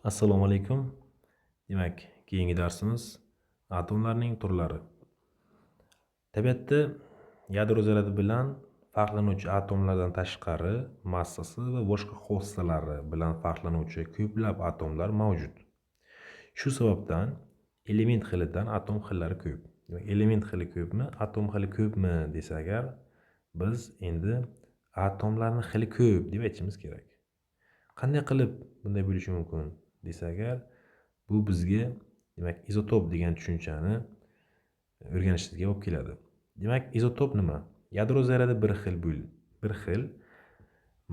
Assalomu alaykum. Demak, keyingi darsimiz atomlarning turlari. Tabiatda yadro zaryadi bilan farqlanuvchi atomlardan tashqari massasi va boshqa xossalari bilan farqlanuvchi ko'plab atomlar mavjud. Shu sababdan element xilidan atom xillari ko'p. Demak, element xili ko'pmi, atom xili ko'pmi desa agar, biz endi atomlarning xili ko'p deb aytishimiz kerak. Qanday qilib bunday bo'lishi mumkin desa agar, bu bizga, demak, izotop degan tushunchani o'rganishimizga olib keladi. Demak, izotop nima? Yadro zaryadi bir xil,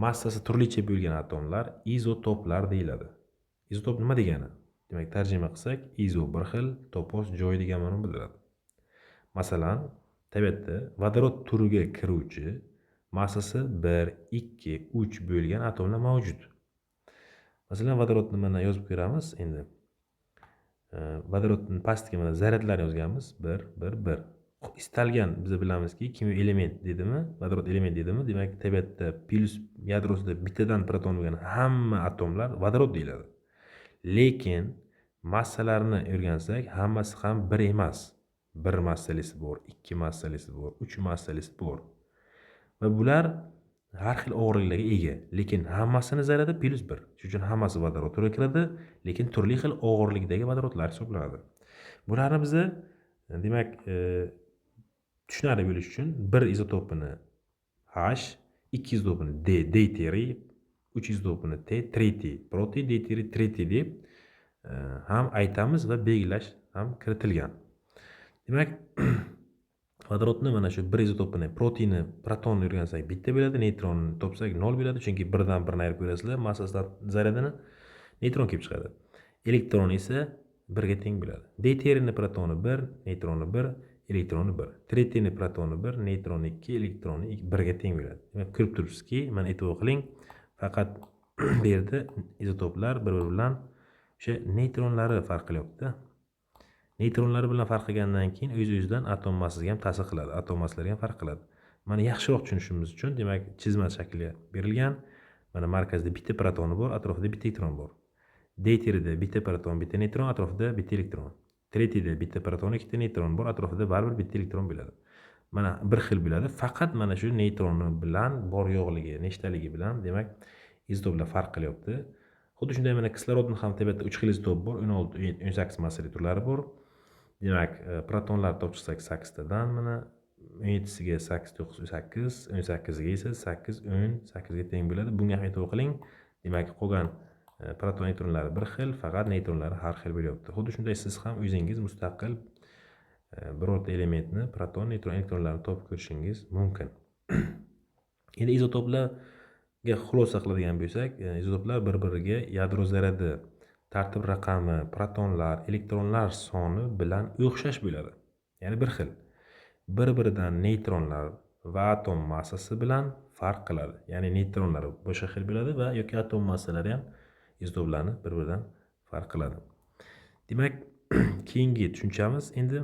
massasi turlicha bo'lgan atomlar izotoplar deyiladi. Izotop nima degani? Demak, tarjima qilsak, izo bir xil, topos joy degan ma'noni bildiradi. Masalan, tabiatda vodorod turiga kiruvchi massasi 1, 2, 3 bo'lgan atomlar mavjud. Masalan, vodorodni mana yozib ko'ramiz endi. Vodorodni pastiga mana zaryadlarni yozganmiz. 1, 1, 1. Istalgan, biz bilamizki, kimyo element dedimi, vodorod element dedimi, demak, tabiatda plyus yadrosida bittadan proton bo'lgan hamma atomlar vodorod deyiladi. Lekin massalarni o'rgansak, hammasi ham bir emas. 1 massalisi bor, 2 massalisi bor, 3 massalisi bor. Va bular har xil og'irliklarga ega, lekin hammasini zaryadi plyus 1. Shuning uchun hammasi vodorod turiga kiradi, lekin turli xil og'irlikdagi vodorodlar hisoblanadi. Bularni biza, demak, tushunarli bo'lishi uchun 1 izotopini H, 2 izotopini D, deyteriy, 3 izotopini T, tritiy, protiy, deyteriy, tritiy deb ham aytamiz va belgilash ham kiritilgan. Demak, vodorodni mana shu bir izotopini, protiyni, protonni o'rgansak, bitta bo'ladi, neytronni topsak, 0 bo'ladi, chunki birdan birni ayirib ko'rasizlar, massasidan zaryadini, neytron kelib chiqadi. Elektron esa birga teng bo'ladi. Deyteriyni protoni 1, neytroni 1, elektroni 1. Tritiyni protoni 1, neytroni 2, elektroni 1ga teng bo'ladi. Demak, ko'rib turibsizki, mana, e'tibor qiling, faqat bu yerda izotoplar bir biri bilan o'sha neytronlari farq qilyapti. Neytronlari bilan farq qilgandan keyin o'z o'zidan atom massasiga ham ta'sir qiladi, atom massalariga ham farq qiladi. Mana, yaxshiroq tushunishimiz uchun, demak, chizma shaklida berilgan. Mana, markazda bitta protoni bor, atrofida bitta elektron bor. Deyteriyda bitta proton, bitta neytron, atrofida bitta elektron. Tritiyda bitta proton, ikkita neytron bor, atrofida baribir bitta elektron bo'ladi. Mana, bir xil bo'ladi. Faqat mana shu neytroni bilan bor yo'qligi, nechtaligi bilan, demak, izotoplar farq qilyapti. Xuddi shunday, mana, kislorodni ham tabiatda 3 xil izotop bor, 16, 18 massali turlari bor. Demak, protonlar topib chiqsak 8 tadan, mana, 17siga 8, 9, 8, 18ga esa 8, 10, 8ga teng bo'ladi. Bunga ham e'tibor qiling. Demak, qolgan proton elektronlari bir xil, faqat neytronlari har xil bo'lyapti. Xuddi shunday siz ham o'zingiz mustaqil birorta elementni proton, neytron, elektronlarini topib ko'rishingiz mumkin. Endi izotoplarga xulosa qiladigan bo'lsak, izotoplar bir-biriga yadro zaryadi, tartib raqami, protonlar, elektronlar soni bilan o'xshash bo'ladi. Ya'ni bir xil. Bir-biridan neytronlar va atom massasi bilan farq qiladi. Ya'ni neytronlar boshqa xil bo'ladi va yoki atom massalari ham izotoplarni bir-biridan farq qiladi. Demak, keyingi tushunchamiz, endi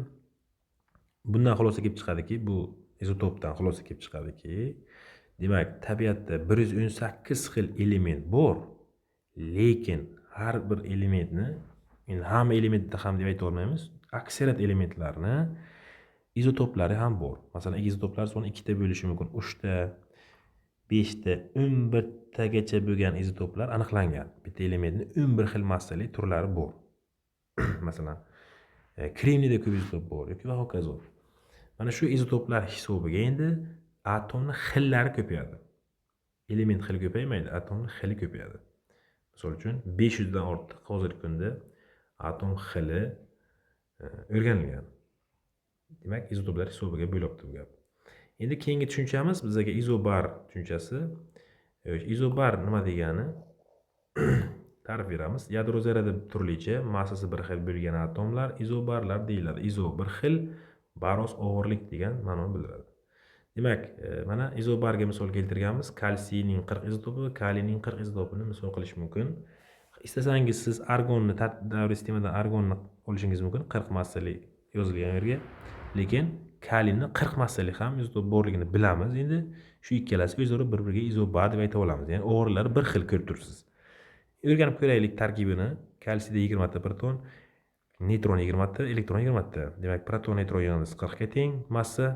bundan xulosa kelib chiqadiki, bu izotopdan xulosa kelib chiqadiki, demak, tabiatda 118 xil element bor, lekin har bir elementni, endi hamma elementni ham deb ayta olmaymiz, aksariyat elementlarni izotoplari ham bor. Masalan, izotoplar soni ikkita bo'lishi mumkin, uchta, beshta, 11 tagacha bo'lgan izotoplar aniqlangan. Bitta elementni 11 xil massali turlari bor. Masalan, kremniyda ko'p izotop bor yoki va hokazo. Mana shu izotoplar hisobiga endi atomni xillari ko'payadi. Element xili ko'paymaydi, atomni xili ko'payadi. Misol uchun, 500 dan ortiq hozirgi kunda atom xili o'rganilgan. Demak, izotoplar hisobiga bo'lyapti bu gap. Endi keyingi tushunchamiz bizga izobar tushunchasi. Izobar nima degani? Ta'rif beramiz. Yadro zaryadi turlicha, massasi bir xil bo'lgan atomlar izobarlar deyiladi. Izo bir xil, baros og'irlik degan ma'noni bildiradi. Demak, mana, izobarga misol keltirganmiz. Kalsiyning 40 izotopi, kaliyning 40 izotopini misol qilish mumkin. Istasangiz, siz argonni, davriy sistemadan argonni olishingiz mumkin, 40 massali yozilgan yerga. Lekin kaliyni 40 massali ham izotop borligini bilamiz. Endi shu ikkalasi o'zaro bir-biriga izobar deb ayta olamiz. Ya'ni og'irliklari bir xil, ko'rib turibsiz. O'rganib ko'raylik tarkibini. Kalsiyda 20 ta proton, neytron 20 ta, elektron 20 ta. Demak, proton neytron yig'indisi 40 ga teng massa.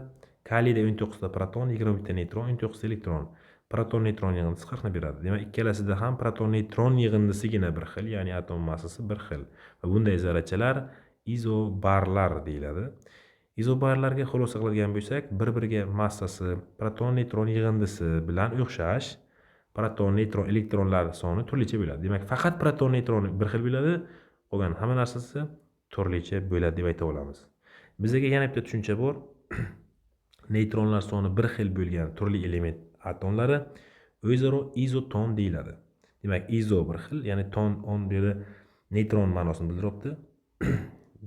Kaliyda 19 ta proton, 21 ta neytron, 19 ta elektron. Proton neytron yig'indisi 40 ni beradi. Demak, ikkalasida ham proton neytron yig'indisigina bir xil, ya'ni atom massasi bir xil. Va bunday zarrachalar izobarlar deyiladi. Izobarlarga xulosa qiladigan bo'lsak, bir-biriga massasi proton neytron yig'indisi bilan o'xshash proton neytron elektronlar soni turlicha bo'ladi. Demak, faqat proton neytron bir xil bo'ladi, qolgan hamma narsasi turlicha bo'ladi deb ayta olamiz. Bizga yana bitta tushuncha bor. Neytronlar soni bir xil bo'lgan turli element atomlari o'zaro izoton deyiladi. Demak, izo bir xil, ya'ni ton on bu yerda neytron ma'nosini bildiryapti.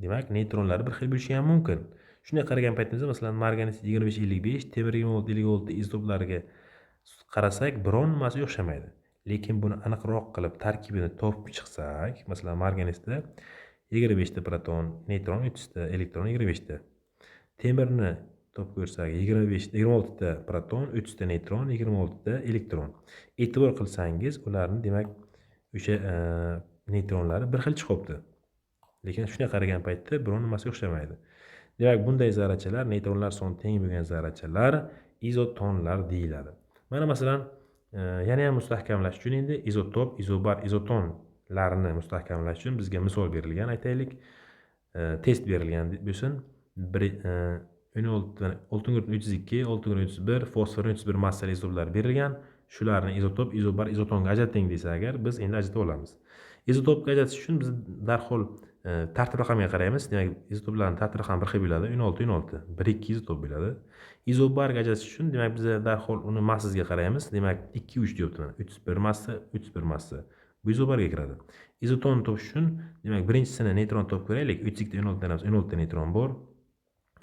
Demak, neytronlari bir xil bo'lishi ham mumkin. Shunday qaragan paytimizda, masalan, marganis 25 55, temir 26 56 izotoplariga qarasak, biron nimasi o'xshamaydi. Lekin buni aniqroq qilib tarkibini topib chiqsak, masalan, marganisda 25 ta proton, neytron 30 ta, elektron 25 ta. Temirni topib ko'rsak, 25 26 ta proton, 30 ta neytron, 26 ta elektron. E'tibor qilsangiz, ularni demak o'sha neytronlari bir xil chiqyapti. Lekin shunday qaragan paytda biron nimasi o'xshamaydi. Demak, bunday zarrachalar, neytronlar soni teng bo'lgan zarrachalar izotonlar deyiladi. Mana masalan, yana ham mustahkamlash uchun endi izotop, izobar, izotonlarni mustahkamlash uchun bizga misol berilgan, aytaylik, test berilgan bo'lsin. Bir oltingugurt 32, oltingugurt 31, fosfor 31 massali izotoplar berilgan. Shularni izotop, izobar, izotonga ajrating desa agar, biz endi ajrata olamiz. Izotopga ajratish uchun biz darhol tartib raqamiga qaraymiz. Demak, izotoplarning tartib raqami bir xil bo'ladi, 16 16, 1 2 izotop bo'ladi. Izobarga ajratish uchun demak biz darhol uni massasiga qaraymiz. Demak, 2 3 deyapti mana. 31 massa, 31 massa. Bu izobarga kiradi. Izotonni topish uchun demak birinchisini neytron topib ko'raylik. 32 dan 16 ayiramiz, 16 ta neytron bor.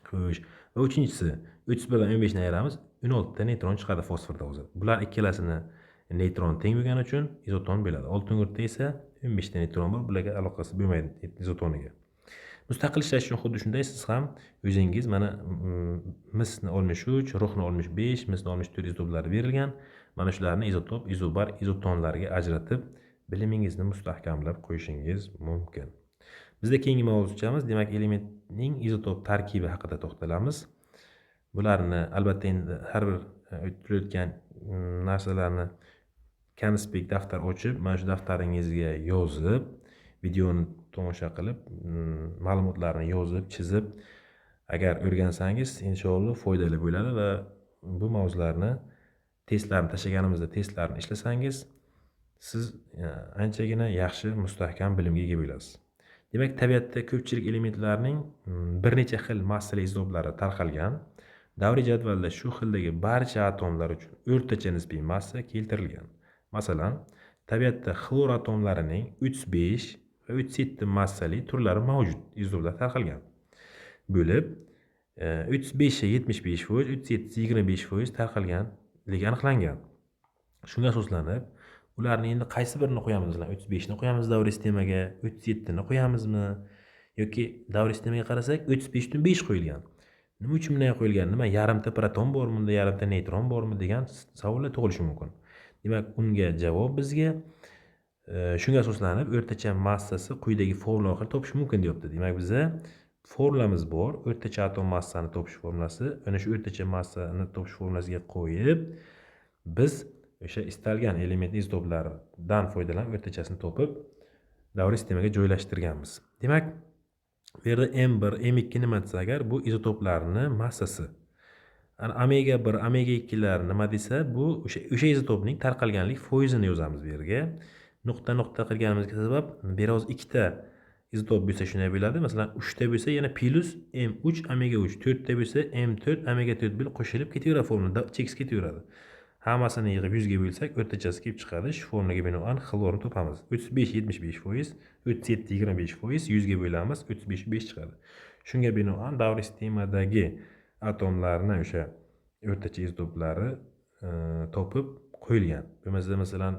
Xo'sh, va uchinchisi 31 dan 15 ni ayiramiz, 16 ta neytron chiqadi fosforda o'zi. Bular ikkalasini neytron teng bo'lgani uchun izoton bo'ladi. Oltingugurtda esa 15 ta neytron bor, bularga aloqasi bo'lmaydi izotoniga. Mustaqil ishlash uchun xuddi shunday siz ham o'zingiz mana misni 63, ruhni 65, misni 64 izotoplari berilgan. Mana shularni izotop, izobar, izotonlarga ajratib, bilimingizni mustahkamlab qo'yishingiz mumkin. Bizda keyingi mavzuchamiz, demak, elementning izotop tarkibi haqida to'xtalamiz. Bularni albatta endi har bir o'tilayotgan narsalarni konspekt daftar ochib, mana shu daftaringizga yozib, videoni tomosha qilib, ma'lumotlarni yozib, chizib, agar o'rgansangiz, inshaalloh foydali bo'ladi va bu mavzularni testlarni tashlaganimizda testlarni ishlasangiz, siz anchagina yaxshi mustahkam bilimga ega bo'lasiz. Demak, tabiatda ko'pchilik elementlarning bir necha xil massali izotoplari tarqalgan. Davriy jadvalda shu xildagi barcha atomlar uchun o'rtacha nisbiy massa keltirilgan. Masalan, tabiatda xlor atomlarining 35 va 37 massali turlari mavjud, izotoplar tarqalgan bo'lib, 35 75%, 37 25% tarqalganligi aniqlangan. Shunga asoslanib, ularni endi qaysi birini qo'yamiz? Masalan, 35 ni qo'yamiz davriy sistemaga, 37 ni qo'yamizmi yoki davriy sistemaga qarasak 35,5 qo'yilgan. Nima uchun bunday qo'yilgan? Nima, yarimta proton bormi unda, yarimta neytron bormi degan savollar tug'ilishi mumkin. Demak, unga javob bizga shunga asoslanib o'rtacha massasi quyidagi formula orqali topish mumkin deyapti. Demak, biza formulamiz bor, o'rtacha atom massani topish formulasi. Ana shu o'rtacha massani topish formulasiga qo'yib, biz o'sha istalgan element izotoplaridan foydalanib o'rtachasini topib, davriy sistemaga joylashtirganmiz. Demak, bu yerda M1, M2 nima desa agar, bu izotoplarni massasi. Ana omega 1, omega 2lar nima desa, bu o'sha izotopning tarqalganlik foizini yozamiz bu yerga. Nuqta nuqta qilganimizga sabab bu yerda hozir ikkita izotop bo'lsa shunday bo'ladi. Masalan, 3 ta bo'lsa yana plyus M3 omega 3, 4 ta bo'lsa M4 omega 4 bo'lib qo'shilib ketaveradi formula, cheksiz ketaveradi. Hammasini yig'ib 100 ga bo'lsak, o'rtachasi kelib chiqadi. Shu formulaga binoan xlorni topamiz. 35 75%, 37 25%, 100 ga bo'lamiz, 35 5 chiqadi. Shunga binoan davriy sistemadagi atomlarni o'sha o'rtacha izotoplari topib qo'yilgan. Bo'lmasa, masalan,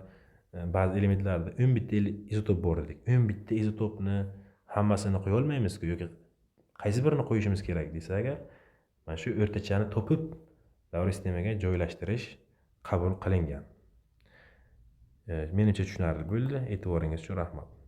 ba'zi elementlarda 11 ta izotop bor dedik. 11 ta izotopni hammasini qo'ya olmaymiz-ku yoki qaysi birini qo'yishimiz kerak desa agar, mana shu o'rtachani topib davriy sistemaga joylashtirish qabul qilingan. Menimcha, tushunarli bo'ldi. E'tiboringiz uchun rahmat.